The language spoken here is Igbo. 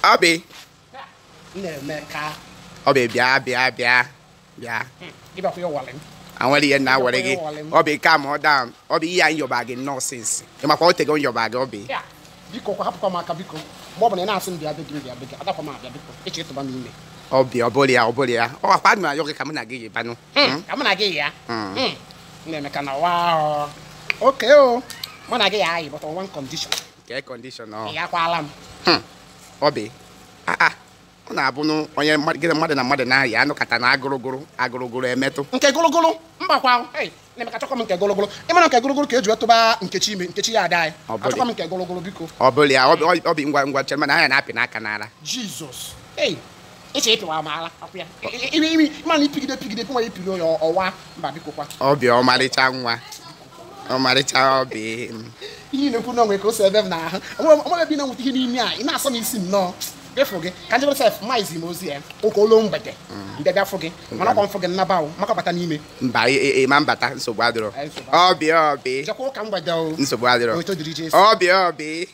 Obi. Nnaemeka. Obi bịa bịa bịa bịa. Ịbịakwa ịwalị m. Anwere ihe na were gị. Obi calm down. Obi ihe anyị yọba gị nonsense. Ị makwa otego nyọba gị Obi. Biko kwa hapụkwa m aka biko. Mgbe ọ bụla ị na-asị m bịa be gị bịa be gị adakwa m abịa biko. Eche ịtụba m ime. Obi ọ bụrụ ya ọ bụrụ ya. Ọ akwa m ayọ gị ka mụ na gị yibanụ. Ka mụ na gị ya. Nnaemeka na wa. Okay o. Mụ na gị ya ayị but on one condition. Ke condition ọ. Ị akwala m. Obi. Ọ na-abụ onye gịnị mmadụ na mmadụ na-ayị anụkata na agụrụgụrụ agụrụgụrụ emetụ. Nke gụrụgụrụ mbakwa. Nnaemeka achọkwa m nke gụrụgụrụ. Ị mara nke gụrụgụrụ ka eji wetụba Nkechi ime Nkechi ya ada anyị. Achọkwa m nke gụrụgụrụ biko. Ọ bụrụ ya Obi ngwa ngwa chere mana anya na-apị n'aka n'ara. Jizọs. Eche ịpịwa m ala akwụ ya. Imi mana ipigide pigide pịnwa ipiri ya ọwa mba biko kwa. Obi ọmarịcha nwa. Ọmarịcha Obi. Ihe na-ekwu n'onwe ka o si ebe m n'ahụ. Onwe ebe ị na-enweta ihe n'ime a ị na-asọ m isi nnọọ. Bịafụ gị ka njebere sef maizi m ozi ya ụka olu mgbede mbịa bịafụ gị mana ọkwa mfụ gị nnaba ahụ maka bata n'ime. Mba ịma mbata nsogbu adịrọ. Obi Obi. Jekwa ụka mgbede o. Nsogbu adịrọ. Obi Obi.